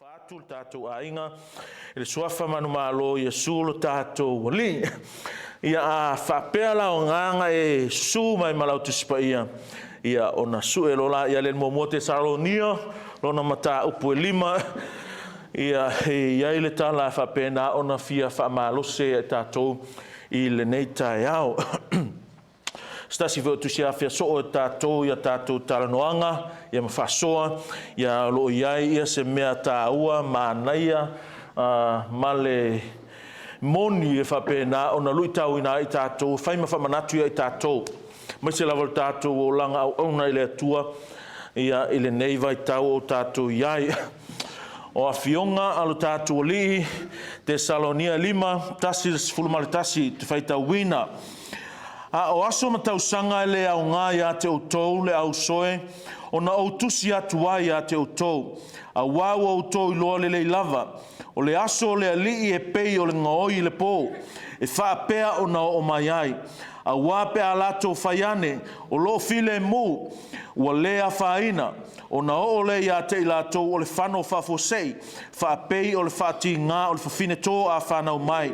Alofa atu le tatou aiga i le suafa manumalo o Iesu lo tatou Alii. Ia a faapea la o agaga e susu mai ma lau Tusi Paia, ia ona sue loa laia lea i le muamua Tesalonia, lona mataupu e 5, ia e i ai le tala e faapena ona fia faamalose ia i tatou i lenei taeao. Se tasi foi o tusi afea soo e tatou i a tatou talanoaga ia ma faasoa, ia o lo o i ai ia se mea taua, manaia, ma le moni e faapena ona luitauina ai tatou, fai ma faamanatu ia i tatou, aemaise lava o le tatou olaga auauna i le Atua ia i lenei vaitau o tatou i ai. O Afioga a lo tatou Alii, Tesalonia 5, 1-11, te faitauina. A o aso ma tausaga e le aoga ia te outou le ausoe, ona ou tusi atu ai ia te outou, auā ua outou iloa lelei lava, o le aso o le Alii e pei o le gaoi i le pō, e faapea ona oo mai ai. Auā pe a latou fai ane, o loo filemu, ua lē afaina, ona oo lea ia te i latou o le fano faafuasei, faapei o le faatigā o le fafine tō a fanau mai,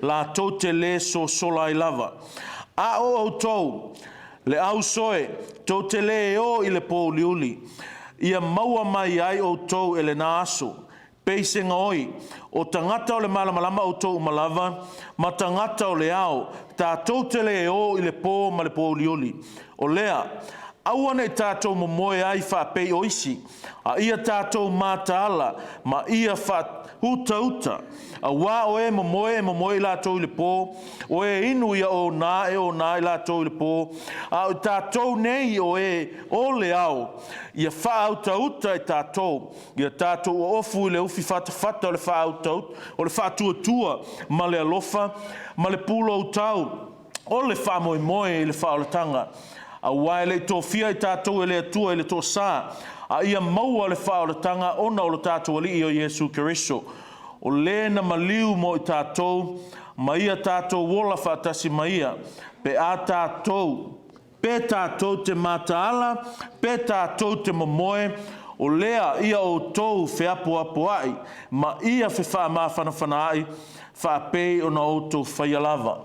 latou te lē sosola ai lava. A o outou, le ausoe, tou te lē o i le pōuliuli, ia maua mai ai outou e lena aso, pei se gaoi, o tagata o le malamalama outou uma lava, ma tagata o le ao, tatou te lē o i le pō ma le pōuliuli. O lea, aua ne i tatou momoe ai faapei o isi, a ia tatou mataala ma ia faautauta. Auā o e momoe e momoe i latou i le pō, o e inu ia onā e onā i latou i le pō, a o i tatou nei o e o le ao, ia faautauta i tatou, ia tatou oofu i le ufi fatafata o le faautauta, o le faatuatua ma le alofa, ma le puloutau o le faamoemoe i le faaolataga. Auā e le i tofia i tatou e le Atua i le toasā, a ia maua le faaolataga ona o lo tatou Alii o Iesu Keriso, o le na maliu mo i tatou, ma ia tatou ola faatasi ma ia, pe a tatou, pe tatou te mataala, pe tatou te momoe, o lea ia outou feapoapoaʻi ma ia fefaamafanafanaʻi, faapei ona outou faia lava.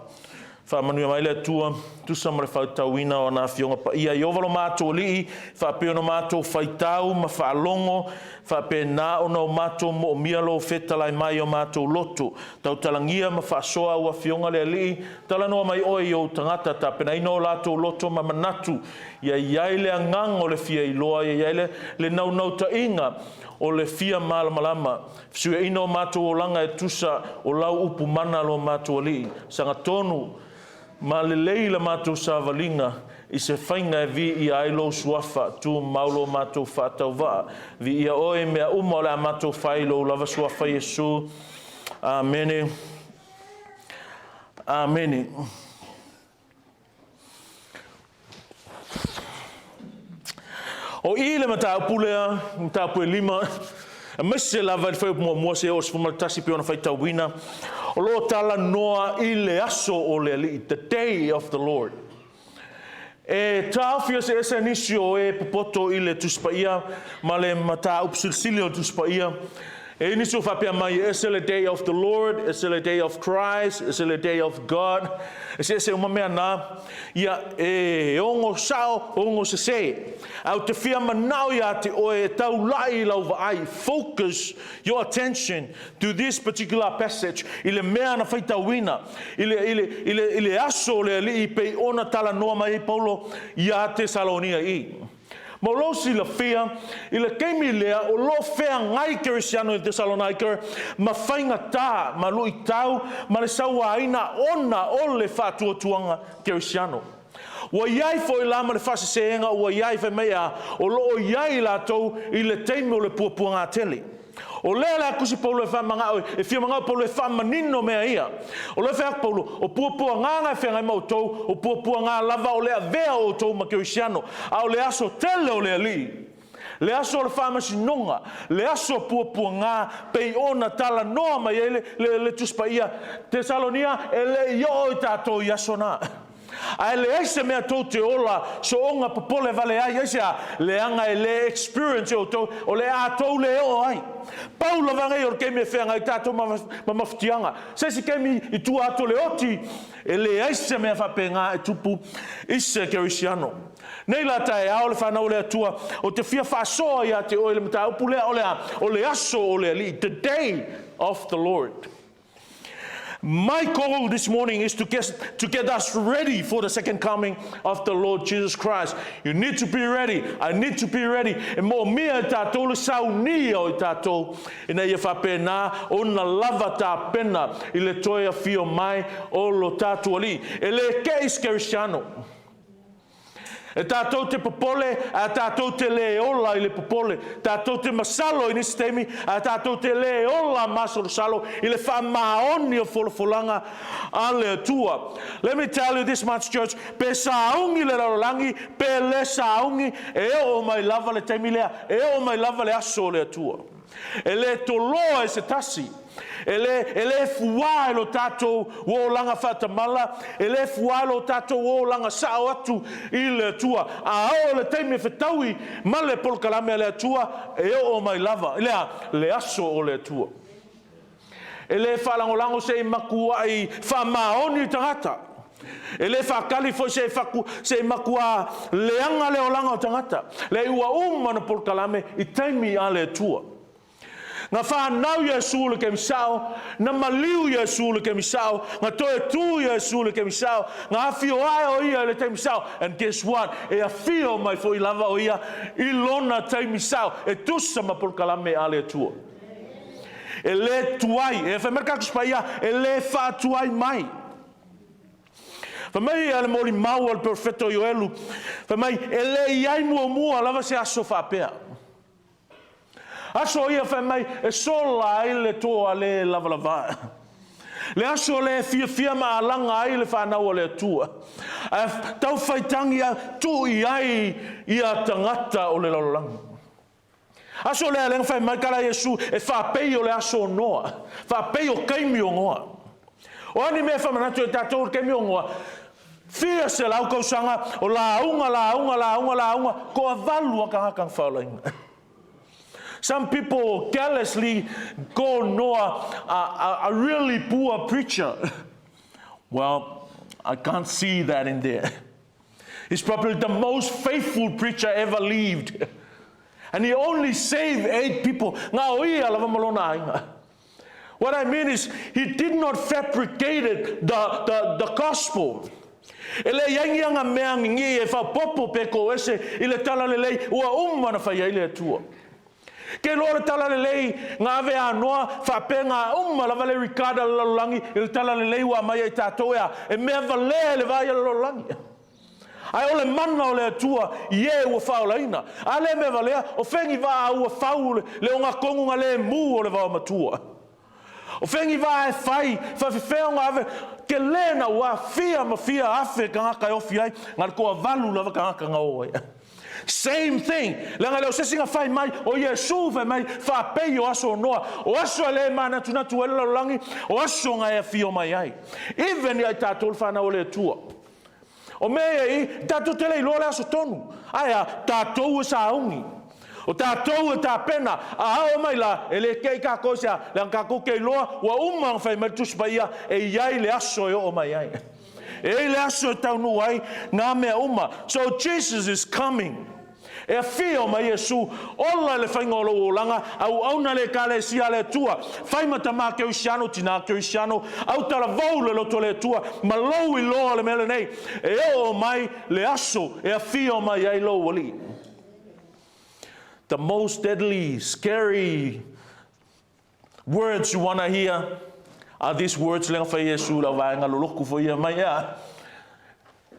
Faamanuia mai le Atua, tusa ma le faitauina o ana Afioga Paia. Ieova lo matou Alii, faapei ona matou faitau ma faalogo, faapena ona o matou moomia lou fetalai mai i o matou loto. Tautalagia ma faasoa au Afioga le Alii, talanoa mai oe i ou tagata, tapenaina o latou loto ma manatu, ia i ai le agaga o le fia iloa, ia i ai le, le naunautaiga o le fia malamalama. Fesuiaina o matou olaga e tusa o lau upu mana lo matou Alii. Sagatonu ma lelei la matou savaliga i se faiga e viia ai lou suafa, tumau lo matou faatauvaa. Viia oe i mea uma o le a matou fai i lou lava suafa Iesu. Amene. Amene. O i le mataupu lea, mataupu e 5, aemaise lava i le fuaiupu muamua seia oo i le 11 pei ona faitauina, o lo o talanoa i le aso o le Alii, the day of the Lord. E taofi eseese nisi o e popoto i le Tusi Paia ma le mataupu silisili o le Tusi Paia. E i nisi o faapea mai, e ese le day of the Lord, ese le day of Christ, ese le day of God, eseese uma mea na. Ia, e ogo sao, ogo sesē. Ae ou te fia manao iā te oe e taulaʻi i lau vaai, focus your attention to this particular passage, i le mea na faitauina, i le, i le, i le, i le aso o le Alii pei ona talanoa mai ai Paulo iā Tesalonia i. Mo lou silafia, i le taimi lea o lo o feagai Kerisiano i Tesalonaika ma faigata, ma luitau, ma le sauaina ona o le faatuatuaga Kerisiano. Ua i ai foi la ma le faaseseega ua i ai fai mai a o lo o i ai i latou i le taimi o le puapuaga tele. O lea la e tusi Paulo e faamanao, e fia manao Paulo e faamanino mea ia. O lea e fai atu Paulo, o puapuaga na e feagai ma outou, o puapuaga lava o le avea o outou ma Kerisiano, a o le aso tele o le Alii, le aso o le faamasinoga, le aso puapuaga pei ona talanoa mai ai le, le, le Tusi Paia Tesalonia, e le i oo i tatou i aso na. Ae leai se mea tou te ola soonga popole vale ai, aisea? Leaga e le experience e outou, o le a tou le oo ai. Pau lava nei o le taimi e feagai tatou ma mafatiaga. Se isi taimi i tua atu o le oti, e leai se mea faapena e tupu i se kerisiano. Nei la taeao le fanau a le Atua, ou te fia faasoa ia te oe i le mataupu lea, o le a? O le aso o le Alii, the day of the Lord. My goal this morning is to get us ready for the second coming of the Lord Jesus Christ. You need to be ready. I need to be ready. E moomia e tatou le saunia o i tatou ina ia faapena ona lava tapena i le toe afio mai o lo tatou Alii. E le ke'i se kerisiano. E tatou te popole, ae tatou te le ola i le popole. Tatou te masalo i nisi taimi, ae tatou te le ola masalosalo i le faamaoni o folafolaga a le Atua. Let me tell you this much, church, pe sauni le lalolagi, pe le sauni, e oo mai lava le taimi lea, e oo mai lava le aso o le Atua. E le toloa e se tasi, e le fuā e lo tatou olaga faatamala, e le fuā e lo tatou olaga sao atu i le Atua. A oo le taimi e fetaui ma le polokalame a le Atua, e oo mai lava i le a? Le aso o le Atua. E le faalagolago se i matuai faamaoni le tagata. E le faatali foi se i matuā leaga le olaga o tagata. Leai, ua uma ona polokalame i taimi a le Atua. Na fanau Iesu i le taimi sao, na maliu Iesu i le taimi sao, na toe tu Iesu i le taimi sao, na afio ae o ia i le taimi sao. And guess what? E afio mai foi lava o ia i lona taimi sao, e tusa ma polokalame a le Atua. E le tuai, e fai mai le Tusi Paia, e le faatuai mai. Fai mai a le molimau a le perofeta o Ioelu, fai mai, e le i ai muamua lava se aso faapea. Aso ia fai mai e sola ai le toa le lavalava. Le aso le fiafia ma alaga ai le fanau o le Atua. Ae tau faitagi a tuu i ai ia tagata o le lalolagi. Aso lea lea fai mai kala Iesu e faapei o le aso o Noa. Faapei o taimi o Noa. O ani mea whamanatu e tātou o taimi o Noa. Fia selau kausaga o lauga, lauga, lauga, lauga, toavalu a tagata na faolaina. Some people carelessly call Noah a really poor preacher. Well, I can't see that in there. He's probably the most faithful preacher ever lived. And he only saved 8 people. Ngā o ia lava ma lona aiga. What I mean is, he did not fabricate the gospel. E le i ai ni aga mea ngi e whapopo pe ko ese i le tala lelei ua uma na whai ai le Atua. Ke loa le tala lelei ngā ave a noa whape ngā uma lava le rikada le lalolagi i le tala lelei ua mai ai tātou ea e mea valea le vai a le lalolagi. Ae o le mana o le Atua i e ua whaolaina. A le mea valea o whengi vaa ua whau le o ngā kongu ngā le mū o le vao matua. O whengi vaa e whai, whawhiwheo ngā ave, ke lena ua fia ma fia afe ka ngā kai ofi ai, ngā koa valu lava ka ngā ka ngā oe. Same thing. Leaga le o se isi na fai mai, o Iesu fai mai, faapei o aso o Noa. O aso e le manatunatu ai le lalolagi, o aso ngā e afio mai ai. Even ia i tātou le whanau o le Atua. O mea ia i, tātou te le iloa le aso tonu. Ae a, tātou e saungi. O tātou e tāpena, a ao mai la, e le kei kākou se a, leaga kākou ke iloa, ua uma ang fai mai le Tusi Paia, e iai le aso e oo mai ai. E i le aso e taunu ai, ngā mea uma. So Jesus is coming. E afio mai Iesu, ola le whainga o lou olaga, au auna le ekalesia a le Atua, fai ma tamā kerisiano, tinā kerisiano, au talavou le loto le Atua, ma lou iloa le mea lenei, e oo mai le aso e afio mai ai lou Alii. The most deadly, scary words you wanna hear are these words le fai Iesu la vaenga loloku fo ia mai ea.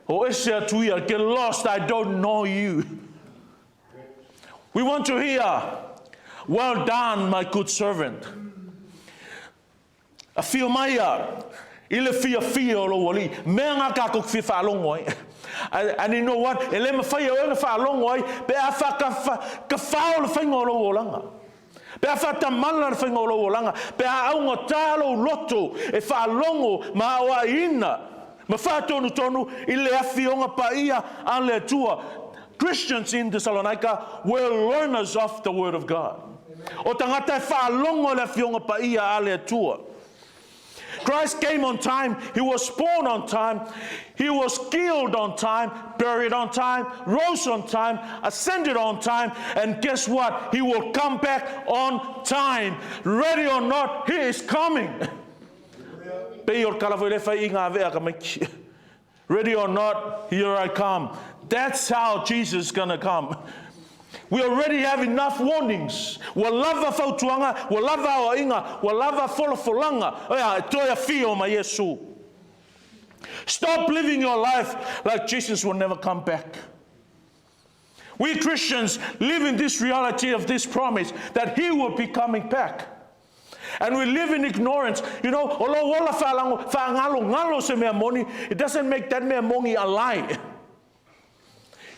O ese atu ia, get lost, I don't know you. We want to hear, well done, my good servant. Afio mai ia, i le fiafia o lou Alii. Mea ngā kākou ki fia whaalongo ai. And you know what? E le mawhai e oe na whaalongo ai, pe a whakawhao le whainga o lou olaga. Pe a whatamala le whainga o lou olaga. Pe a aunga tā lou loto e whaalongo ma o aina. Ma faatonutonu i le Afioga Paia a le Atua. Christians in Thessalonica were learners of the Word of God. O tagata e faalogo i le Afioga Paia a le Atua. Christ came on time, he was born on time, he was killed on time, buried on time, rose on time, ascended on time, and guess what? He will come back on time. Ready or not, he is coming. Pei o le kala foi le fai i ngā vea ka maiki. Ready or not, here I come. That's how Jesus is gonna come. We already have enough warnings. Ua lava fautuaga, ua lava aoaiga, ua lava folafolaga. Ea, e toe afio mai Iesu. Stop living your life like Jesus will never come back. We Christians live in this reality of this promise that he will be coming back. And we live in ignorance. You know, o lou ola faalago, faagalogalo se mea moni, it doesn't make that mea moni a lie.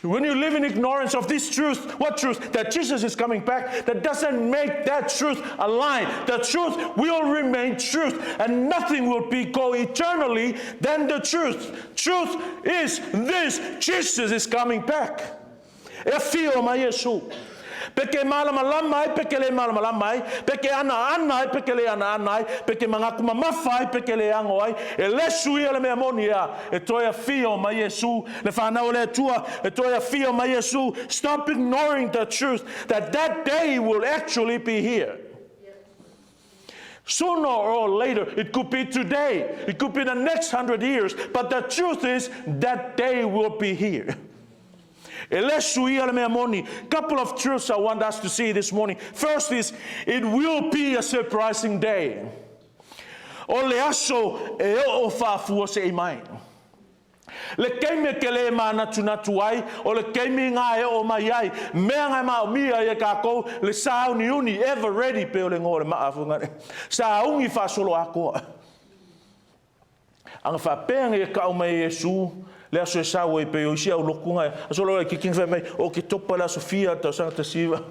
When you live in ignorance of this truth, what truth? That Jesus is coming back, that doesn't make that truth a lie. The truth will remain truth, and nothing will be go eternally than the truth. Truth is this, Jesus is coming back. E afio mai Iesu. Pe ke malamalama ai, pe ke le malamalama ai, pe ke anaana ai, pe ke le anaana ai, pe ke mangaku mamafa ai, pe ke le ago ai, e le suia le mea moni ea, e toe afio mai Iesu, le whanau o le Atua, e toe afio mai Iesu. Stop ignoring the truth that that day will actually be here. Sooner or later, it could be today, it could be the next 100 years, but the truth is that day will be here. E le suia le mea moni. Couple of truths I want us to see this morning. First is, it will be a surprising day. O le aso e oo faafuasei mai. Le keimi e ke le mānatunatu ai, o le keimi ngā e oo mai ai, mea ngā e maomia ai e kākou, le sāuniuni, ever ready, pe o le ngoa o le maa afu ngā. Sāungi faasolo akoa. Aga faapea ngai e kau mai e Iesu, le aso e sau ai pei o isi au loku ngai, aso loa e kiki fai mai, o ke topa le aso fia tausaga tasiva.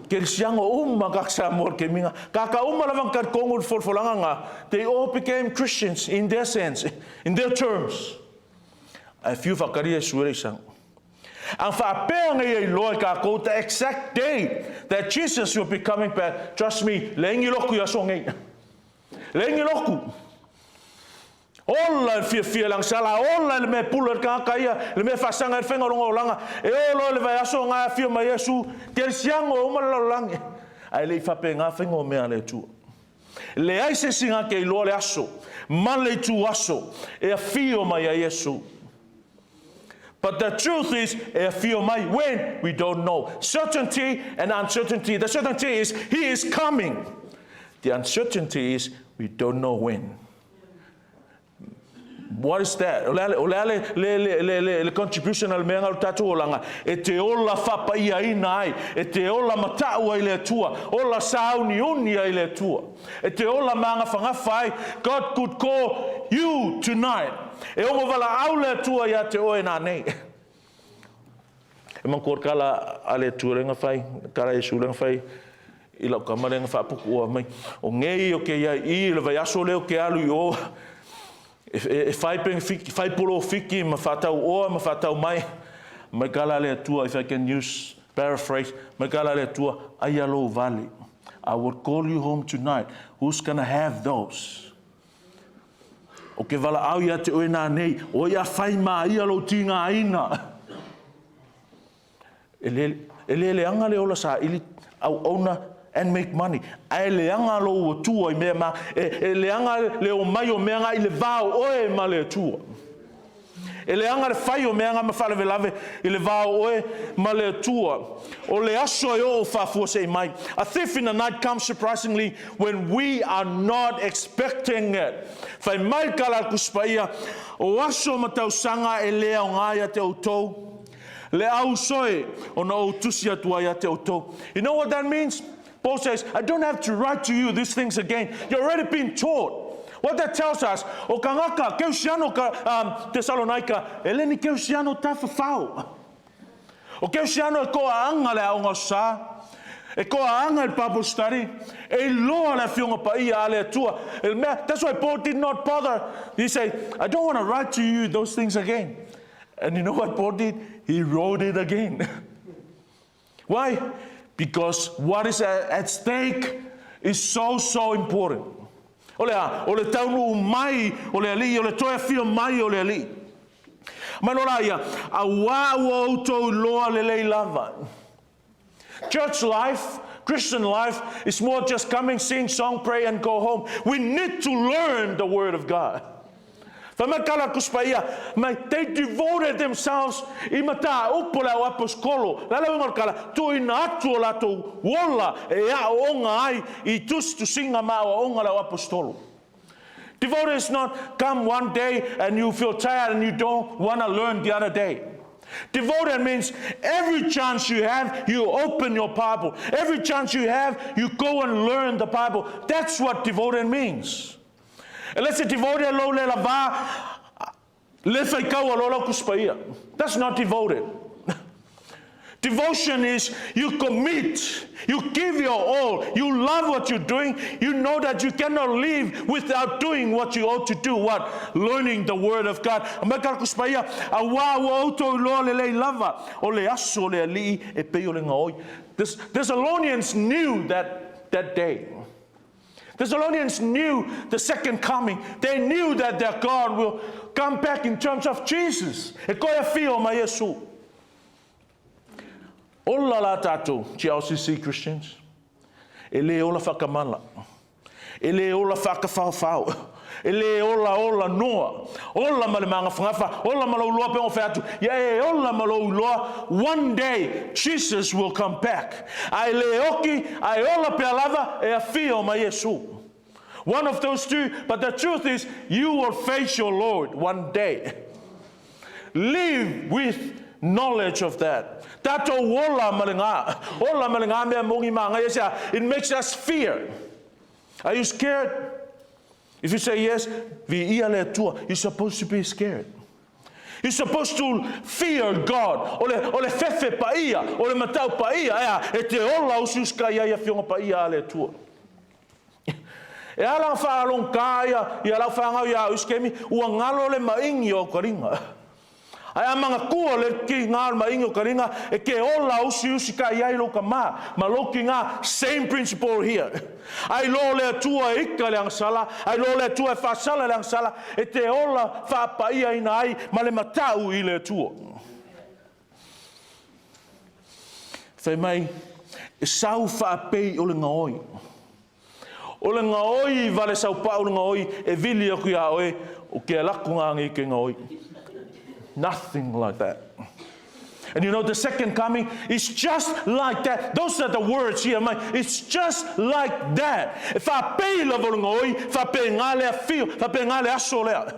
Kerisiano uma kak Samoa le keminga. Kaka uma lava nga kongu le folafolanga nga. They all became Christians in their sense, in their terms. Ae fiu whakaria e suere i sang. Ang faapea ngai e iloa i kākou the exact day that Jesus will be coming back. Trust me, le ingi loku i aso ngai. Le ingi loku. Ola i le fiafia i lagasala, ola i le mea e pula i le tagata ia, le mea e faasaga ai le faiga o lona olaga. E oo loa i le vaiaso na afio mai Iesu, kerisiano e uma le lalolagi. Ae le i faapena faiga o mea a le Atua. Leai se isi na te iloa le aso ma le itu aso e afio mai ai Iesu. But the truth is, e afio mai when? We don't know. Certainty and uncertainty. The certainty is, he is coming. The uncertainty is, we don't know when. What is that? O le a le, o le, a le, le, le, le, le, le contribution a le mea nga o le tatou olaga, e te ola faapaiaina ai, e te ola matau ai le Atua, ola sāuniuni ai le Atua, e te ola māgafagafa ai. God could call you tonight. E ono valaau le Atua ia te oe nanei. E manatua le kala a le Atua lenga fai, kala Iesu lenga fai, i lau kama lenga faapuku oa mai. O ngei o ke ia i le vaiaso lea o ke alu i o, e, e, fai peng fiki, fai polo fiki ma whaatau oa ma whaatau mai. Mai kala le Atua, if I can use paraphrase, mai kala le Atua, aia lou vale. I will call you home tonight. Who's gonna have those? O ke valaau ia te oe nā nei, o ia whai mā ia lou tīngāina. E le, e le leaga le ola saili auauna and make money. Ae leaga lou Atua i mea ma, e, e leaga le omai o mea nga i le va o oe ma le Atua. E leaga le fai o mea nga ma faalavelave i le va o oe ma le Atua. O le aso e oo faafuasei mai. A thief in the night comes surprisingly when we are not expecting it. Fai mai le tala a le Tusi Paia, O aso ma tausaga e le aoga ia te outou, le au soe ona ou tusi atu ai ia te outou. You know what that means? Paul says, I don't have to write to you these things again. You've already been taught. What that tells us, o kangaka, keusiano ka, um, Tesalonaika, e le ni keusiano tafafao. O keusiano e koa anga le aoga o sa. E toaaga i le Bible study, e iloa le Afioga Paia a le Atua. E le mea, that's why Paul did not bother. He said, I don't want to write to you those things again. And you know what Paul did? He wrote it again. Why? Because what is at stake is so, so important. O le a? O le taunuu mai o le Alii, o le toe afio mai o le Alii. Mai loa laia, auā ua outou iloa lelei lava. Church life, Christian life, is more just coming, sing song, pray and go home. We need to learn the Word of God. Fai mai kala Tusi Paia, mai they devoted themselves i mataupu le au aposikolo. Le a le uiga o le kala? Tuuina atu o latou ola e aooga ai i tusitusiga ma aoaoga le au aposikolo. Devoted is not come one day and you feel tired and you don't want to learn the other day. Devoted means every chance you have, you open your Bible. Every chance you have, you go and learn the Bible. That's what devoted means. E le se devoted lou le lava le faitau a loa lau Tusi Paia. That's not devoted. Devotion is you commit, you give your all, you love what you're doing, you know that you cannot live without doing what you ought to do, what? Learning the Word of God. Aumai ka Tusi Paia, auā ua outou iloa lelei lava, o le aso o le Alii e pei o le gaoi. The Thessalonians knew that, that day. Thessalonians knew the second coming. They knew that their God will come back in terms of Jesus. E koe afio mai Iesu. Ola la tatou, GLCC Christians. E le ola whakamala. E le ola whakawhaowhao. E le ola ola noa. Ola ma le maagafaga, ola ma lou iloa pe o fai atu, ia e ola ma lou iloa, one day Jesus will come back. A e le oki, a e ola pea lava, e afio mai Iesu. One of those two, but the truth is, you will face your Lord one day. Live with knowledge of that. Tatou ola ma le gā, ola ma le gā mea mogi māngai e It makes us fear. Are you scared? If you say yes, viia le Atua. You're supposed to be scared. You're supposed to fear God. O le, o le fefe paia, o le matau paia, ea, e te ola usiusi ka ia ia fionga paia a le Atua. E ala whaalongā ia, ia lau whangau ia au iskemi, ua ngalo le maingi o karinga. Ae a mangakua le ki ngā o le maingi o karinga, e ke ola usiusi ka iai lou ka ma, ma lou ki ngā, same principle here. Ai lo le Atua e ika le agasala, ai lo le Atua e whaasala le agasala, e te ola whaapaia ina ai ma le matau i le Atua. Fai mai, e sau whaapei o le ngaoi. O le gaoi vale saupau le gaoi e vili aku iā oe, o ke alaku ngā ngi ke gaoi. Nothing like that. And you know, the second coming is just like that. Those are the words here. It's just like that. E whapei lava o le gaoi, whapei ngā lea whio, whapei ngā lea aso lea.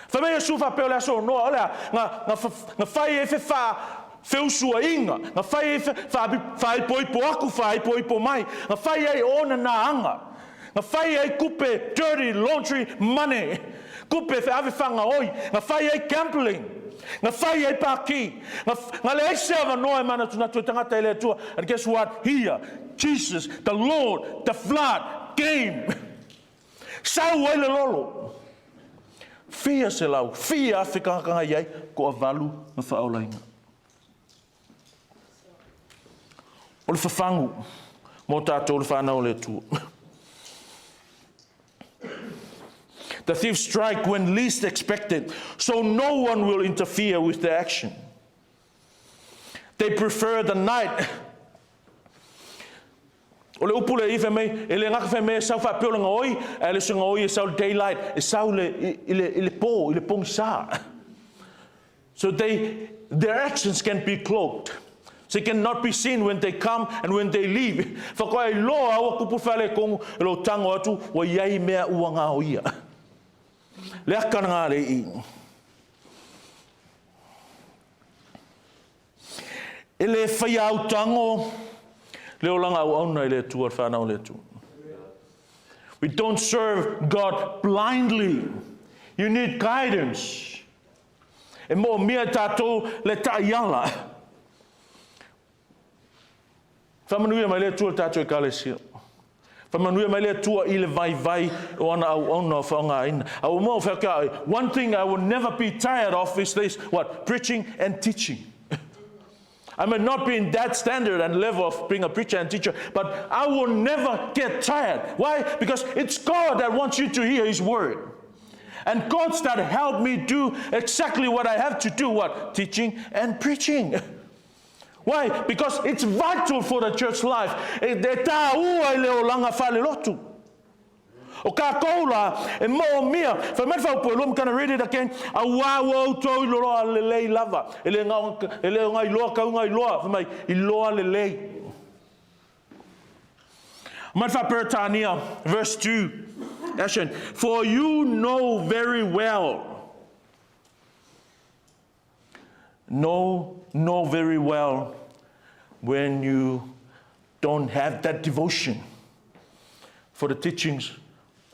Fai mai Iesu faapea o le aso o Noa, o le a? Nga, nga, nga fai e whewha feusuaiga, nga fai e whaaipoipo aku, whaaipoipo mai, nga fai ai ona nā anga, nga fai ai kupe dirty laundry money, kupe wheawe whangaoi, nga fai ai gambling, nga fai ai pākī, nga, nga leai se avanoa e manatunatu e tangata e le Atua. And guess what? Here, Jesus, the Lord, the flood came. Sau ai le lolo. Fia selau, fia afe kangakanga i ai, toavalu na faaolaina. O le fafagu mo tatou le whanau o le Atua. The thieves strike when least expected, so no one will interfere with their action. They prefer the night. O le upu lea i fai mai, e le gata fai mai e sau faapea o le gaoi, ae le o se gaoi e sau i le daylight, e sau i le, i le, i le pō, i le pogisa. So they, their actions can be cloaked. So they cannot be seen when they come and when they leave. Whakoa i loa aua kupu whale kongu, e lo tango atu, ua iai mea ua ngaoia. Le aka na ngā le i. E le whaia au tango, le olanga auauna i le Atua, le whanau o le Atua. We don't serve God blindly. You need guidance. E moomia e tātou le ta'iala. Faamanuia mai le Atua i le tatou Ekalesia. Faamanuia mai le Atua i le vaivai o ana auauna o faaaogaina. A ua mua feakeai, one thing I will never be tired of is this, what? Preaching and teaching. I may not be in that standard and level of being a preacher and teacher, but I will never get tired. Why? Because it's God that wants you to hear His word. And God's that helped me do exactly what I have to do, what? Teaching and preaching. Why? Because it's vital for the church life. E tāua i le olanga faalelotu. O kākou la, e moomia. Fai mai le faaupu ʻelua, I'm gonna read it again. Auā ua outou iloa lelei lava. E le e le o ngā iloa kau ngā iloa. Fai mai, iloa lelei. Mai faa-Peretania, verse 2. Action. For you know very well. Know, know very well when you don't have that devotion for the teachings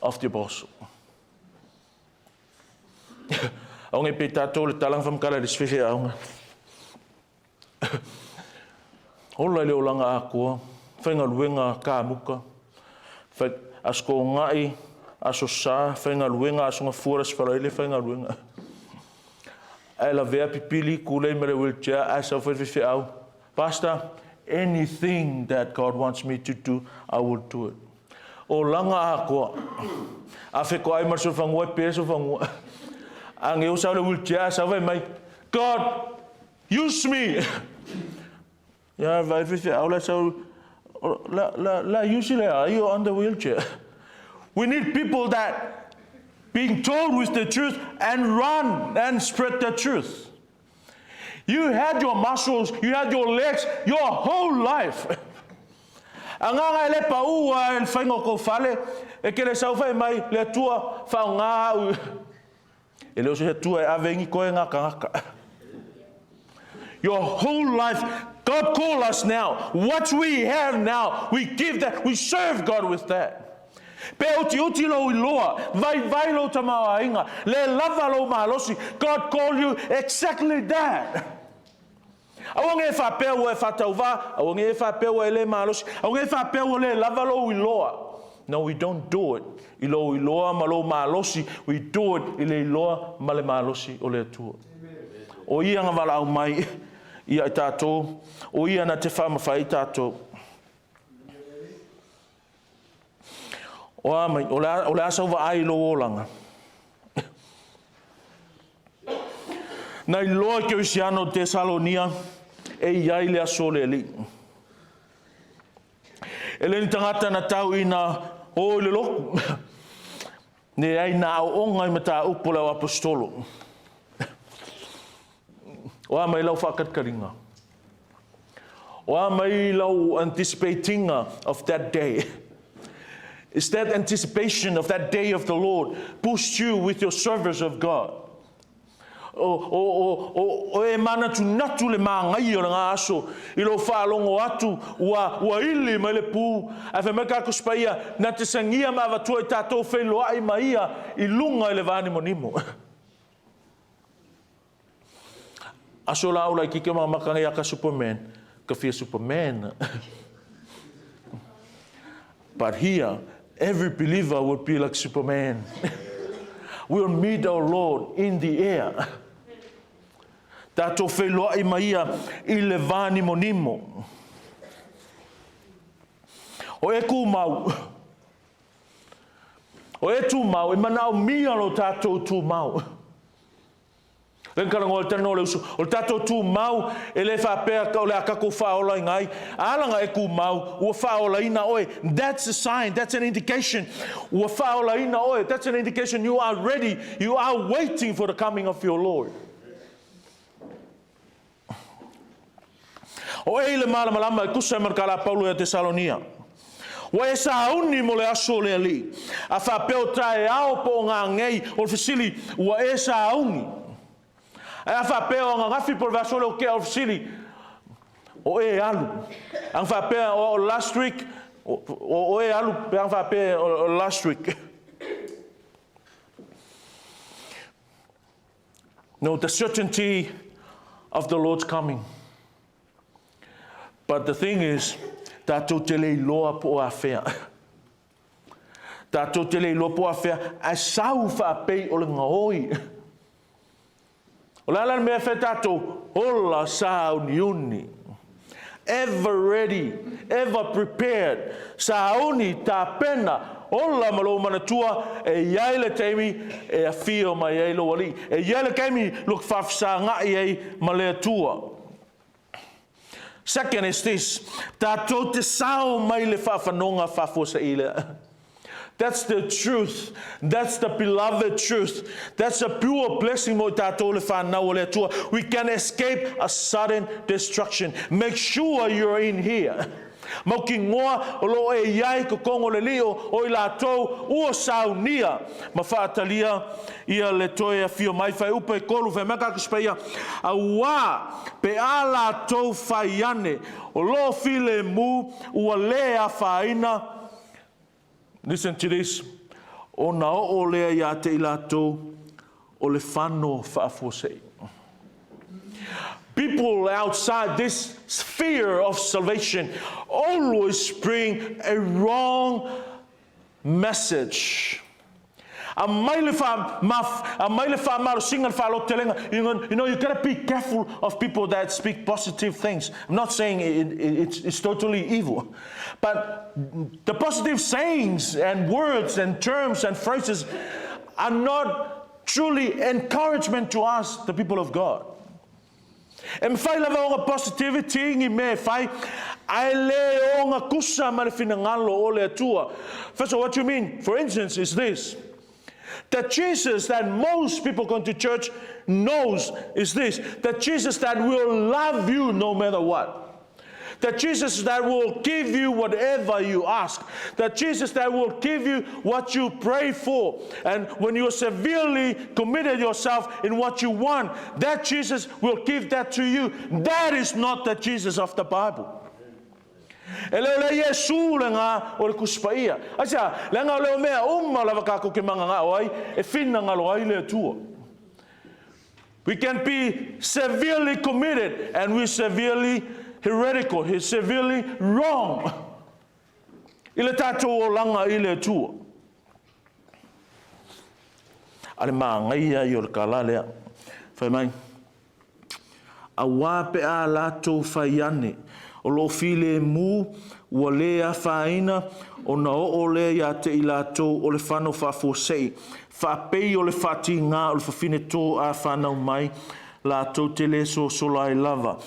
of the apostle. Aoga e pe tātou le talanga whamkala le sefefe aoga. Ola i le olaga akoa, faigaluega kamuka, fai, aso kogai, aso sa, faigaluega aso gafua le aso faraile faigaluega. Ae lavea pipili kulei ma le wheelchair ae sau fai le faifeau, Pastor, anything that God wants me to do, I will do it. Olaga akoa. A fetoai ma le solofanua e pe le solofanua. Ageu sau le wheelchair ae sau fai mai, God, Use me! Ia, vai faifeau la sau, la, la, la use le a, you're on the wheelchair. We need people that being told with the truth and run and spread the truth. You had your muscles, you had your legs, your whole life. Agaga e le paʻū a e le faiga o kou fale, e ke le sau fai mai le Atua faaaoga au. E le o se Atua e ave ingi koe ngā kangaka. Your whole life, God call us now. What we have now, we give that, we serve God with that. Pe utiuti lou iloa, vaivai lou tamaoaiga, le lava lou malosi, God call you exactly that. Aua ne i faapea ua e faatauvā, aua ne i faapea ua e le malosi, aua ne i faapea ua le lava lou iloa. No, we don't do it i lou iloa ma lou malosi, we do it i le iloa ma le malosi o le Atua. O ia na valaau mai ia i tatou, o ia na te faamawhai i tatou. O a mai, o le a, o le a sau vaai i lou olaga. Na iloa i Kerisiano o Tesalonia e i ai le aso o le Alii. E le ni tagata na tau ina o i le lotu. Ne ai nā aoaoga i mataupu o le au aposetolo. O a mai lau faakalikaliga? O a mai lau anticipatinga of that day? Is that anticipation of that day of the Lord pushed you with your service of God? O, o, o, o, o e manatunatu le māgaia o le ngā aso i lou faalogo atu ua, ua ili mai le pū, ae fai mai ka Tusi Paia, na te sagia ma avatua i tatou feiloai ma ia i luga i le vānimonimo. Aso la ola i kike ma maka ia ka Superman, ka fia Superman. But here, every believer would be like Superman. We'll meet our Lord in the air. Tātou wheiloai ma ia i le vānimonimo. O e kūmau, o e tūmau, e manaomia lo tātou tūmau. Le kalagoa o le talanoa o le uso, o le tatou tumau, e le faapea o le a kakou faaolaina ai. A laga e kumau, ua faaolaina oe. That's a sign, that's an indication. Ua faaolaina oe, that's an indication you are ready, you are waiting for the coming of your Lord. O e i le malamalama e tusa ai ma le tala a Paulo ia Tesalonia. Ua e sauni mo le aso o le Alii, a faapea o taeao po o gagei, o le fesili, ua e sauni? Ae a faapea o ananafi po o le vaiaso lea o tea, o le fesili, o e alu? A na faapea o last week, o e alu pe a na faapea o last week. No, the certainty of the Lord's coming. But the thing is, Tatou te le iloa po o afea. Tatou te le iloa po o afea, ae sau faapei o le gaoi. O le a la le mea e fai tatou? Ola sauniuni. Ever ready, ever prepared. Sauni, tapena, ola ma lou manatua, e i ai le taimi e afio mai ai lou Alii. E i ai le taimi lou faafesagai ai ma le Atua. Second is this, tatou te sao mai le faafanoga faafuasei lea. That's the truth. That's the beloved truth. That's a pure blessing mo i tatou le whanau o le Atua. We can escape a sudden destruction. Make sure you're in here. Mautinoa o lo o e i ai i totonu o le lio o i latou ua saunia ma faatalia ia le toe afio mai fuaiupu e 3 fai mai ka Tusi Paia, Auā pe a latou fai ane o lo o filemu ua lē afaina, listen to this, ona oo lea iā te i latou o le fano faafuasei. People outside this sphere of salvation always bring a wrong message. Aumai le faa, aumai le faamalosiga, le faalotelega. You gotta be careful of people that speak positive things. I'm not saying it's totally evil. But the positive sayings and words and terms and phrases are not truly encouragement to us, the people of God. E mafai lava ona positivity ni mea e fai, ae le ogatusa ma le finagalo o le Atua. First of all, what you mean, for instance, is this. The Jesus that most people going to church knows is this. The Jesus that will love you no matter what. The Jesus that will give you whatever you ask. The Jesus that will give you what you pray for. And when you severely committed yourself in what you want, that Jesus will give that to you. That is not the Jesus of the Bible. E le o le Iesu lena o le Tusi Paia. Aisea? Leaga o le o mea uma lava kātou ke mangangao ai, e finagalo ai le Atua. We can be severely committed and we severely heretical, he's severely wrong i le tatou olaga i le Atua. A le māgaia ia o le tala lea. Fai mai, Auā pe a latou fai ane, o lo o filemu ua lē afaina ona oo lea iā te i latou o le fano faafuasei, faapei o le faatigā o le fafine tō a whanau mai, latou te lē sosola ai lava.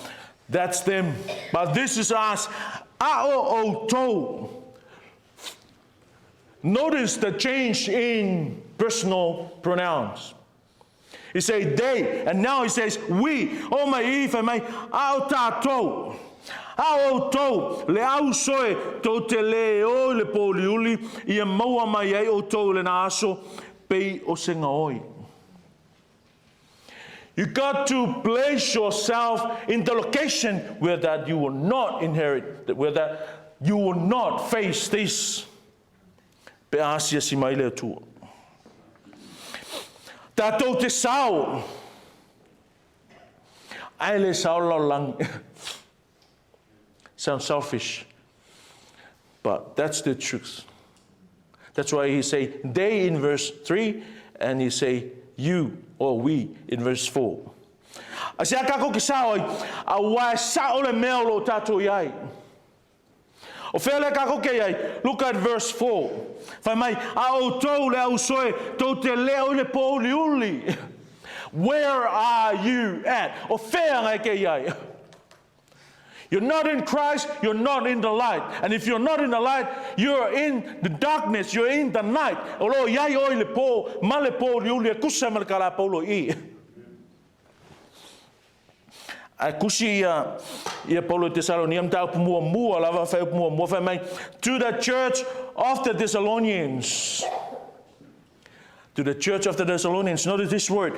That's them, but this is us, a o outou. Notice the change in personal pronouns. He say they, and now he says we. O mai i, fai mai, a o tātou. A o outou, le au soe, tou te lē o i le pōuliuli, ia maua mai ai outou i lena aso, pei o se gaoi. You got to place yourself in the location where that you will not inherit, where that you will not face this. Pe a asiasi mai le Atua. Tatou te sao, ae le sao le lalolagi. Sounds selfish, but that's the truth. That's why he say they in verse 3 and he say you or we in verse 4. Aisea kākou ke sao ai, auā e sao le mea o lo o tātou i ai. O fea lea kākou ke i ai? Look at verse 4. Fai mai, a outou le au soe, tou te leo i le pōuliuli. Where are you at? O fea ngai ke i ai? You're not in Christ, you're not in the light. And if you're not in the light, you're in the darkness, you're in the night. O lo i ai oe i le pō, ma le pōuliuli e kusa ma le kalapaulo i. Ae kusi ia, ia Paulo i Tesalonia, mataupu muamua lava, fuaiupu muamua, fai mai, To the church of the Thessalonians. To the church of the Thessalonians, notice this word.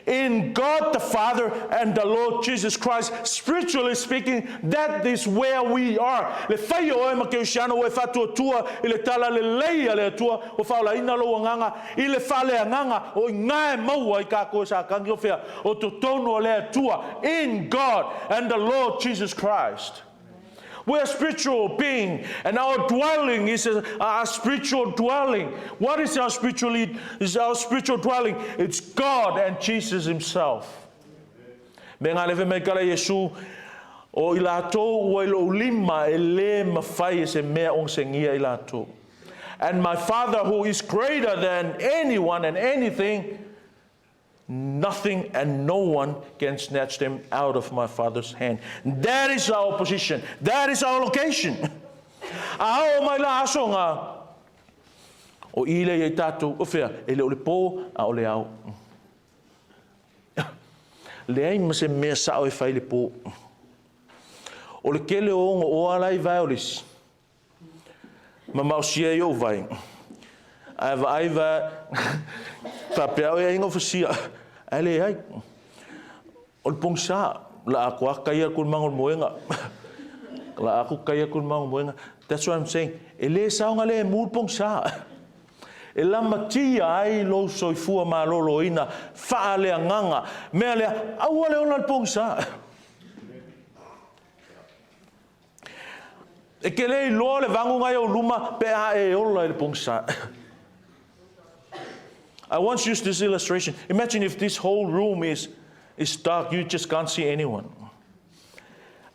In God the Father and the Lord Jesus Christ, spiritually speaking, that is where we are. Le fai o oe ma Keusiano ua e faatuatua i le tala lelei a le Atua, ua faaolaina lou agaga i le faaleagaga o i gā e maua ai kākou e Satani o fea, o totonu o le Atua, in God and the Lord Jesus Christ. We are spiritual being, and our dwelling is a, a spiritual dwelling. What is our spiritually is our spiritual dwelling? It's God and Jesus Himself. Me ngā lewe mai kala Iesu, o i lātou ua i lou lima e lē mafai e se mea ona segia i lātou. And my Father who is greater than anyone and anything, Nothing and no one can snatch them out of my Father's hand. That is our position. That is our location. A oo mai la aso nga o i le i tātou, o whea, e le o le pō, a o le ao. Leai ma se mea sao e whai le pō. O le kele o ongo o ala i vae o le isi. Mamaosia ai ou vai. Ae vaai va faapea oe aiga o fasia. Ae leai. O le pogisa, la aku a kai aku le mago o le moega. La aku kai aku le mago o le moega. That's what I'm saying. E le saogalemu le pogisa. E lamatia ai lou soifua maloloina faaleagaga. Mea lea, aua le ola le pogisa. E ke le iloa le vaguga i ou luma pe a e ola i le pogisa. I once used this illustration. Imagine if this whole room is, is dark, you just can't see anyone.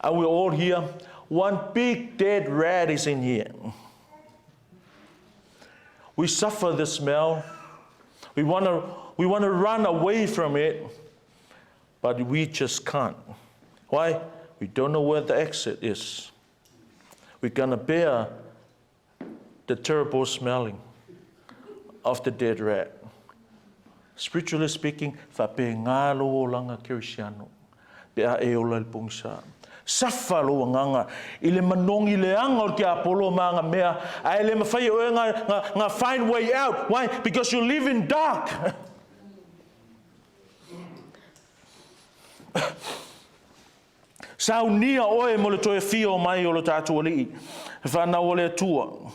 And we're all here. One big dead rat is in here. We suffer the smell. We want to we wanna run away from it, but we just can't. Why? We don't know where the exit is. We're going to bear the terrible smelling of the dead rat. Spiritually speaking, faapena lou olaga kerisiano pe a e ola i le pogisa. Safa lou agaga i le manogi leaga o le tiapolo ma aga mea, ae le mafai e oe ga, ga, ga find way out. Why? Because you live in dark. Saunia oe mo le toe afio mai o lo tatou Alii, he whanau o le Atua.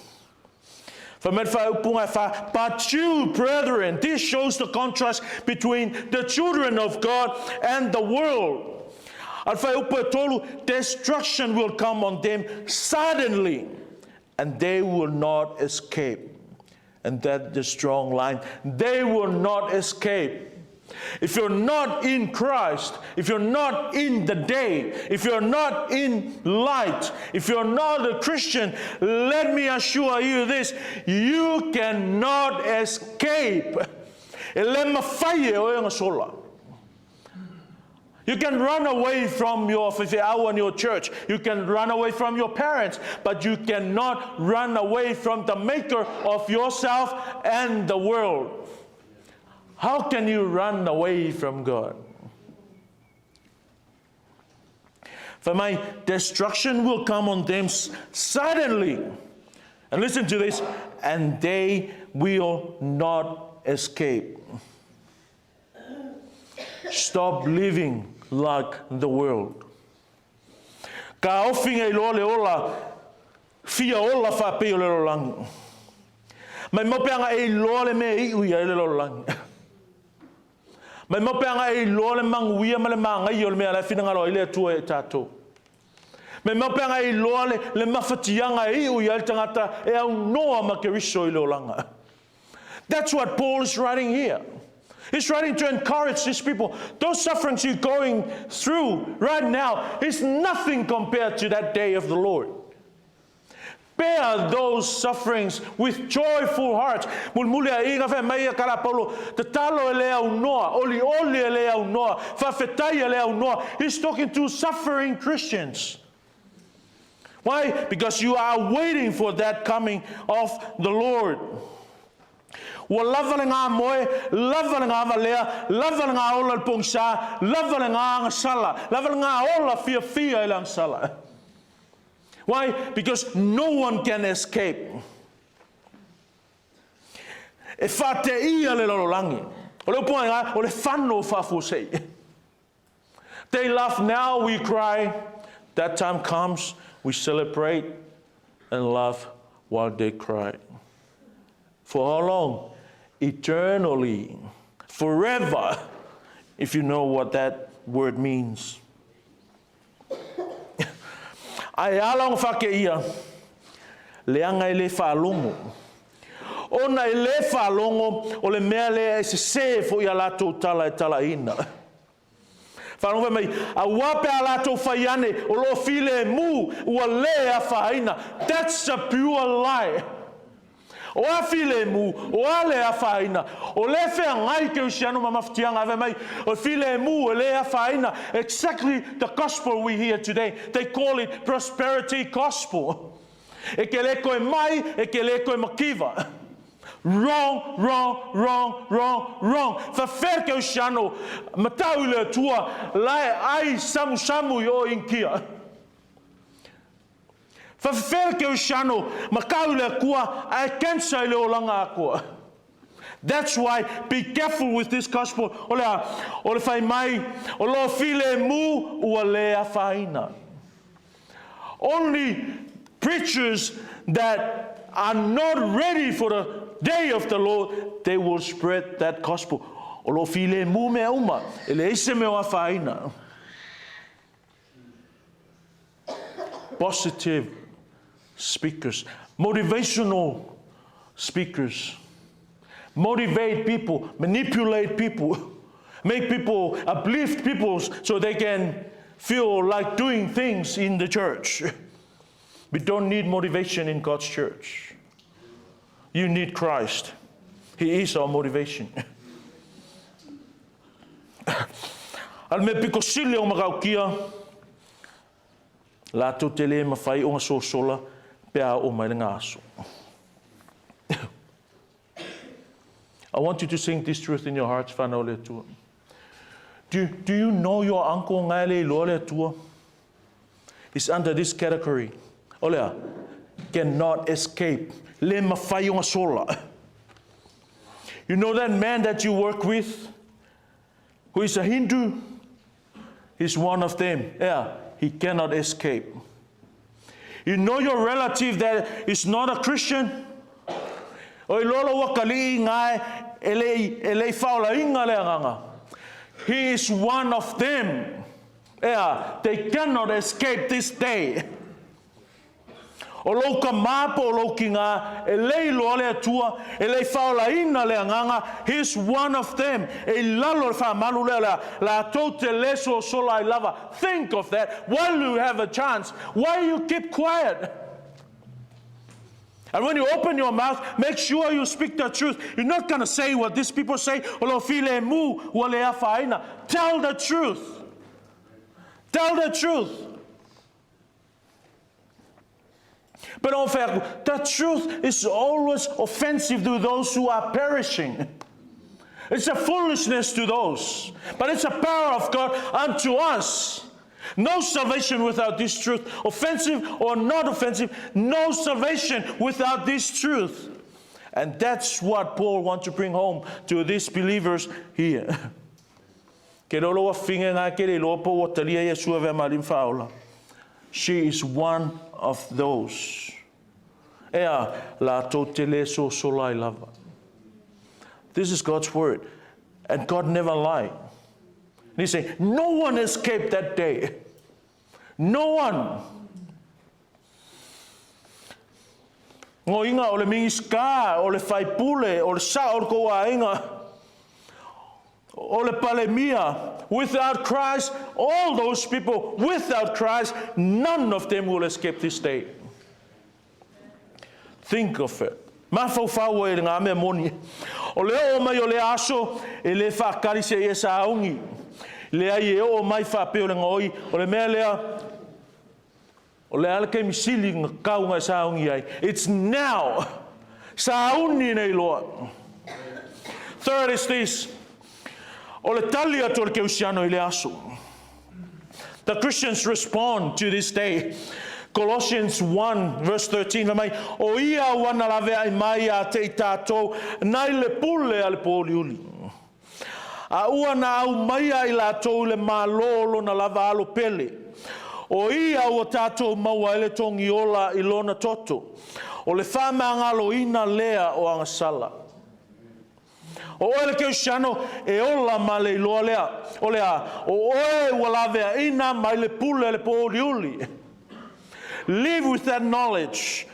Fai mai le faaupuga e wha, But you, brethren, this shows the contrast between the children of God and the world. A le faaupu e tolu, destruction will come on them suddenly, and they will not escape. And that the strong line, they will not escape. If you're not in Christ, if you're not in the day, if you're not in light, if you're not a Christian, let me assure you this, you cannot escape. E le mafai e oe ona sola. You can run away from your faifeau and your church. You can run away from your parents, but you cannot run away from the maker of yourself and the world. How can you run away from God? For my destruction will come on them suddenly. And listen to this, and they will not escape. Stop living like the world. Ka ofi nei loa le ola, fia ola faapei o le lalolagi. Maimau pe aga e iloa le mea e iu i ai le lalolagi. Maimau pe aga e iloa le manuia ma le magaia o le mea la e finagalo ai le Atua ia i tatou. Maimau pe aga e iloa le, le mafatiaga e iu i ai le tagata e aunoa ma Keriso i le olaga. That's what Paul is writing here. He's writing to encourage these people. Those sufferings you're going through right now is nothing compared to that day of the Lord. Bear those sufferings with joyful hearts. Mulimuli aiga fai mai ia kala Paulo, tatalo e le aunoa, olioli e le aunoa, faafetai e le aunoa. He's talking to suffering Christians. Why? Because you are waiting for that coming of the Lord. Ua lava le gā moe, lava le gā valea, lava le gā ola i le pogisa, lava le gā agasala, lava le gā ola fiafia i le agasala. Why? Because no one can escape. E whaateia le lalolagi. O le upu ai o le fano o faafuasei. They laugh now, we cry. That time comes, we celebrate and laugh while they cry. For how long? Eternally. Forever, if you know what that word means. Ae ala ona faateia, leaga e le faalogo. Ona e le faalogo, o le mea lea e sesē foi a latou tala e talaina. Faalogo fai mai, auā pe a latou fai ane, o lo o filemu, ua lē afaina. That's a pure lie. O a filemu, o a le afaina, o le feagai kerisiano ma mafatiaga, ae fai mai, o le filemu e lē afaina. Exactly the gospel we hear today. They call it prosperity gospel. E te le toe mai, e te le toe mativa. Wrong, wrong, wrong, wrong, wrong. Faafefea le kerisiano matau i le Atua la e ai samusamu i o Initia? Faafefea le kerisiano matau i le Atua ae cancer i le olaga atoa? That's why be careful with this gospel. O le a? O le fai mai, o lo o filemu ua lē afaina. Only preachers that are not ready for the day of the Lord, they will spread that gospel. O lo o filemu mea uma, e leai se mea o afaina. Positive speakers, motivational speakers, motivate people, manipulate people, make people, uplift people so they can feel like doing things in the church. We don't need motivation in God's church. You need Christ. He is our motivation. A le mea pito sili o matautia, latou te le mafai ona sosola pe a oo mai le gaso. I want you to sing this truth in your hearts, whanau le Atua. Do, do you know your uncle ngai le iloa le Atua? Is under this category. O lea, cannot escape. Le mafai ona sola. You know that man that you work with, who is a Hindu? He's one of them. Yeah, he cannot escape. You know your relative that is not a Christian? O iloa lou atalii ngae e le e le i faaolaina le agaga. He is one of them. Ea, they cannot escape this day. O lou tama po o lou tina, e le iloa le Atua, e le i faaolaina le agaga, he is one of them. E i lalo o le faamalu lea o le a latou te le sosola ai lava. Think of that while you have a chance. Why you keep quiet? And when you open your mouth, make sure you speak the truth. You're not going to say what these people say, o lo filemu, ua le afaina. Tell the truth. Tell the truth. But on fact, the truth is always offensive to those who are perishing. It's a foolishness to those, but it's a power of God unto us. No salvation without this truth, offensive or not offensive, no salvation without this truth. And that's what Paul wants to bring home to these believers here. Ke lolo ua finge ngā ke le iloa po ua talia Iesu e vea malim whaola. She is one of those. Ea, latou te le sosola ai lava. This is God's word. And God never lied. And he say, no one escaped that day. No one. Ngoiga o le Minisita, o le Faipule, o le sao o le tou aiga, o le Palemia. Without Christ, all those people, without Christ, none of them will escape this day. Think of it. Mafaufau ai i ngā mea moni. O le oo mai o lea aso, e le whaakari se i e saongi. Leai e oo mai faapea o le gaoi, o le mea lea, o le a le taimi sili na kau nga e sauni ai. It's now. Sauni nei loa. Third is this. O le tali atu o le kerisiano i le aso. The Christians respond to this day. Colossians 1 verse 13 fai mai, o ia ua na laveai mai ia te i tatou nai le pule a le pōuliuli. A ua na aumaia i latou i le Malo o lona lava alo pele. O ia ua tatou maua ai le togi ola i lona toto. O le faamagaloina lea o agasala. O oe le kerisiano e ola ma le iloa lea, o le a? O oe ua laveaina mai le pule a le pōuliuli. Live with that knowledge.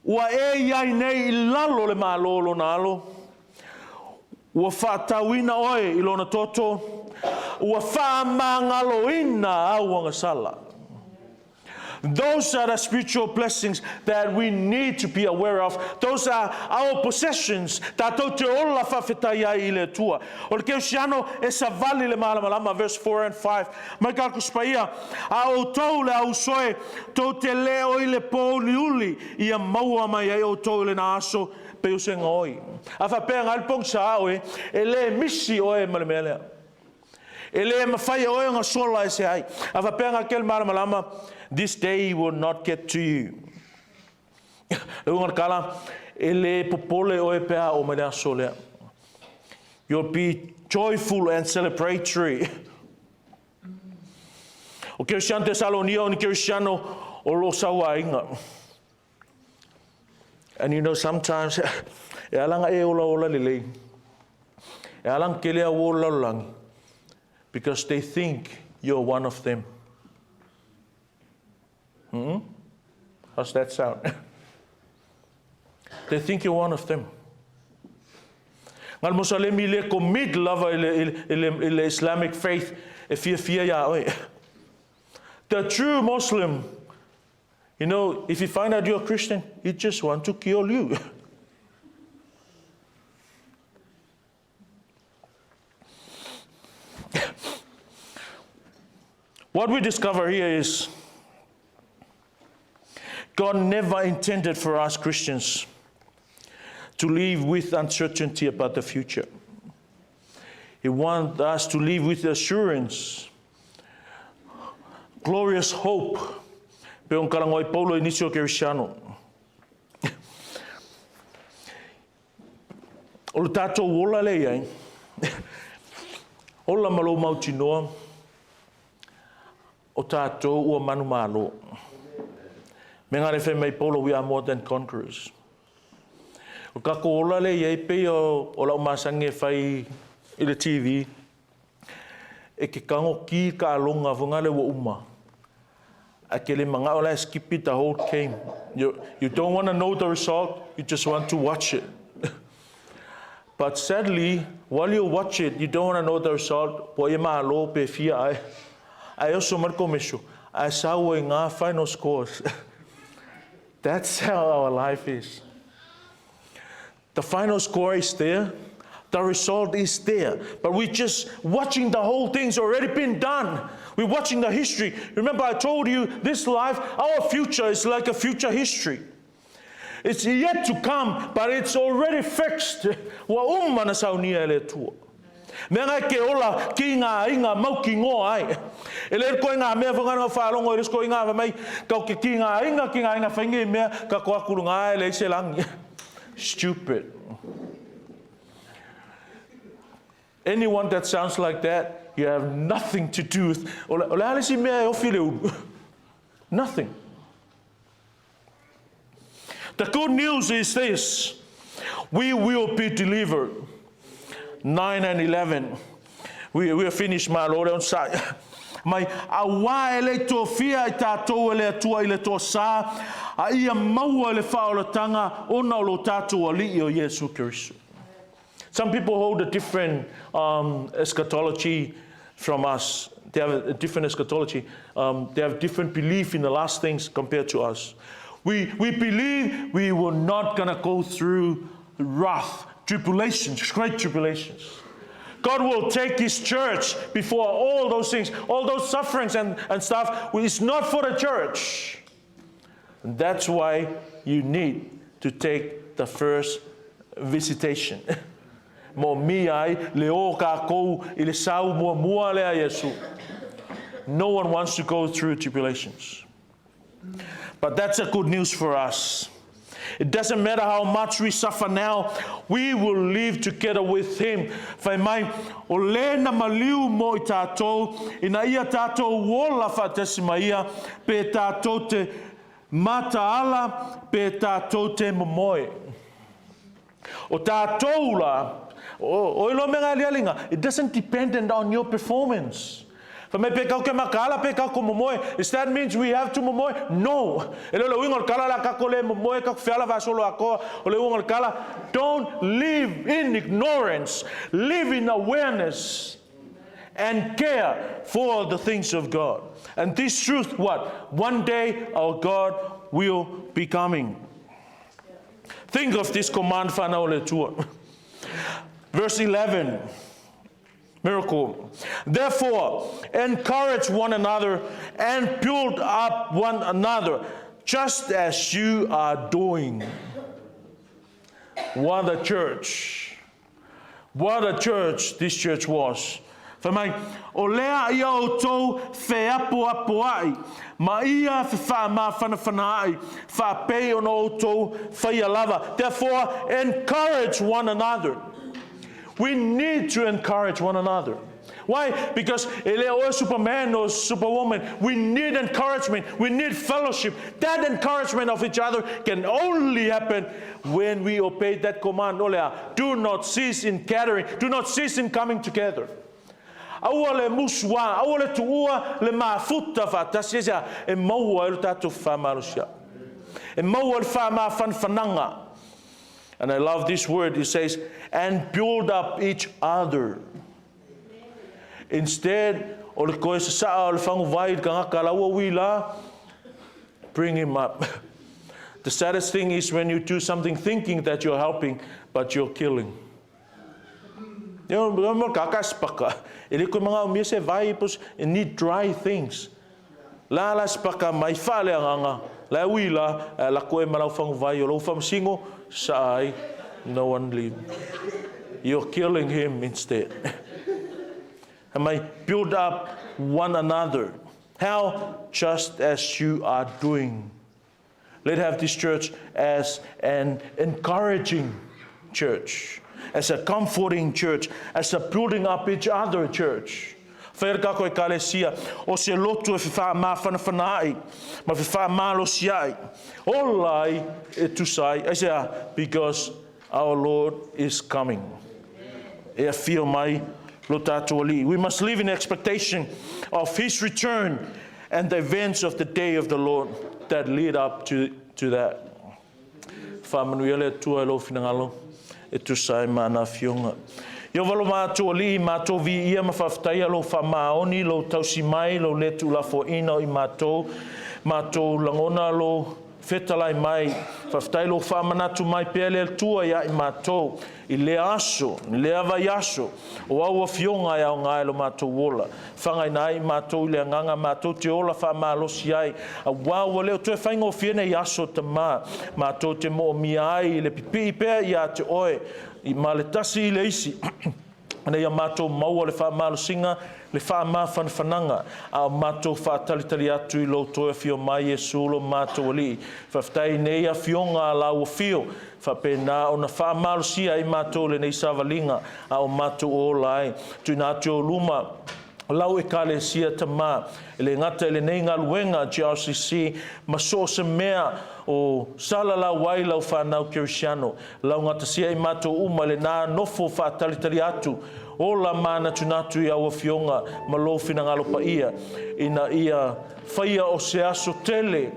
Ua e i ai nei i lalo o le Malo o Lona Alo, ua faatauina oe i Lona toto, ua faamagaloina au agasala. Those are the spiritual blessings that we need to be aware of. Those are our possessions. Tatou te ola faafetai ai i le Atua. O le Kerisiano e savali i le malamalama, verse 4 and 5. Mai ka Tusi Paia, A outou le au uso e, tou te le o i le pōuliuli, ia maua mai ai outou i lena aso, pei o se gaoi. A faapea ngai le pogisa oe, e le misi oe ma le mea lea. E le mafai e oe ona sola ese ai. A faapea nga ke le malamalama, this day will not get to you. Le uiga o le tala, e le popole oe pe a oo mai le aso lea. You'll be joyful and celebratory. O Kerisiano Tesalonia o ni Kerisiano o lo sauaiga. And you know sometimes e ala nga e ola ola lelei. E ala nga kele au o lalolagi because they think you're one of them. Hmm? How's that sound? They think you're one of them. Nga le Mosalemi le commit lava i le, i le, i le Islamic faith e fiafia iā oe. The true Muslim, you know, if you find out you're a Christian, he just want to kill you. What we discover here is God never intended for us Christians to live with uncertainty about the future. He wants us to live with assurance, glorious hope. Pe on kalangoa i Paulo i nisi o Kerisiano. O le tatou ola lea i ai, ola ma lou mautinoa, o tatou ua manumalo. Me ngā le whai mai Paulo, we are more than conquerors. O tatou ola lea i ai, pei o, o lau masangi e whai i le TV, E ke kago ki ka alonga fo ngale ua uma. A ke le mangao la e skipi the whole game. You, you don't want to know the result, you just want to watch it. But sadly, while you watch it, you don't want to know the result, po e malo pe fia ai. Ai oso mai le komesio, ai sau ai ngā final scores. That's how our life is. The final score is there. The result is there. But we're just watching the whole thing's already been done. We're watching the history. Remember, I told you this life, our future is like a future history. It's yet to come, but it's already fixed. Ua uma na saunia e le Atua. Mea ngai ke ola ki ngā inga mau ki ngoa ai. E le koe ngā mea whangana whaalongo e risko i ngā mai, kau ke ki ngā inga ki ngā inga whaingi mea ka ko akuru ngā e le se langi. Stupid. Anyone that sounds like that, you have nothing to do with... O le a le si mea e ofi le ulu. Nothing. The good news is this. We will be delivered. 9 and 11. We, we are finished, my Lord, on site. Mai, auā e le tofia i tātou e le Atua i le toasā, a ia maua i le whaolatanga ona o lo tātou ali'i o Iesu Keriso. Some people hold a different um, eschatology from us. They have a different eschatology. Um, they have different belief in the last things compared to us. We, we believe we were not going to go through wrath, tribulations, great tribulations. God will take His church before all those things, all those sufferings and, and stuff. It's not for the church. And that's why you need to take the first visitation. Mo mi ai le o kākou i le sau muamua lea Iesu. No one wants to go through tribulations. But that's a good news for us. It doesn't matter how much we suffer now, we will live together with him. Whai mai, o le na maliu mo i tātou, ina ia tātou ola whaatasi mai ia, pe tātou te mataala, pe tātou te momoe. O tātou la, o, o iloa mea ngā alialinga, it doesn't depend on your performance. Fai mai pe kau ke makaala pe kau ko momoe. Is that means we have to momoe? No. E le o le uiga o le tala la kako le momoe kako feala faasolo atoa. O le uiga o le tala, don't live in ignorance. Live in awareness and care for the things of God. And this truth, what? One day our God will be coming. Think of this command, whanau o le Atua. Verse 11. Miracle. Therefore, encourage one another and build up one another, just as you are doing. What a church. What a church this church was. Fai mai, o lea ia outou feapoapoaʻi, ma ia fefaamafanafanaʻi, faapei ona outou faia lava. Therefore, encourage one another. We need to encourage one another. Why? Because e le o Superman or Superwoman. We need encouragement. We need fellowship. That encouragement of each other can only happen when we obey that command. O lea, do not cease in gathering. Do not cease in coming together. Aua le musuā, aua le tuua le mafuta faatasi e se e maua ai lo tatou fefaamalosia. E maua ai le faamafanafanaga. And I love this word. It says, and build up each other. Instead, o le koe sasaa o le faguvai i le tagata la ua ui la, bring him up. The saddest thing is when you do something thinking that you're helping, but you're killing. Mo ka spaka. E le koe mga umia se vai pos need dry things. La la spaka mai fa le anganga. La ui la la koe malau faguvai o lou faamasino sa ai no one leave. You're killing him instead. Mai build up one another. How? Just as you are doing. Let have this church as an encouraging church, as a comforting church, as a building up each other church. Whai ka koe ekalesia, o se lotu e whaamafanafana ai, ma whaamalosi ai. Ola ai e tusa ai. Aisea, because our Lord is coming. E afio mai lo tātou Alii. We must live in expectation of His return and the events of the day of the Lord that lead up to that. Whaamanuia le Atua i lou finagalo e tusa ai ma ana afioga. Ieova lo matou Alii, matou viia ma faafetaia lou faamaoni, lou tausi mai, lou le tuulafoaina o i matou, matou lagona lou fetalai mai. Faafetai lou faamanatu mai pea le Atua ia i matou i lea aso, i lea vaiaso, o au afioga e aoga ai lo matou ola. Fagaina ai i matou i le agaga matou te ola faamalosi ai, auā ua le o toe faigofie nei aso Tamā, matou te moomia ai i le pipii pea iā te oe, i ma le tasi i le isi, ina ia matou maua le faamalosiga, le faamafanafanaga, a o matou faatalitali atu i lou toe afio mai Iesu lo matou Alii. Faafetai i nei afioga a lau afio, faapena ona faamalosia ai matou lenei savaliga, a o matou ola ai. Tuuina atu i ou luma lau Ekalesia Tamā, e le gata i lenei galuega GRCC ma so o se mea o salalau ai lau fanau kerisiano, laugatasia i matou uma lenā nofo faatalitali atu, ola manatunatu i au afioga ma lou finagalo paia, ina ia faia o se aso tele,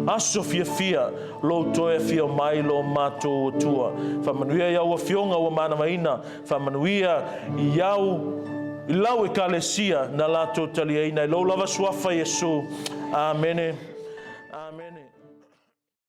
aso fiafia, lou toe afio mai lo matou Atua. Faamanuia i au afioga ua manavaina, faamanuia i au i lau Ekalesia na latou taliaina i lou lava suafa Iesu. Amene.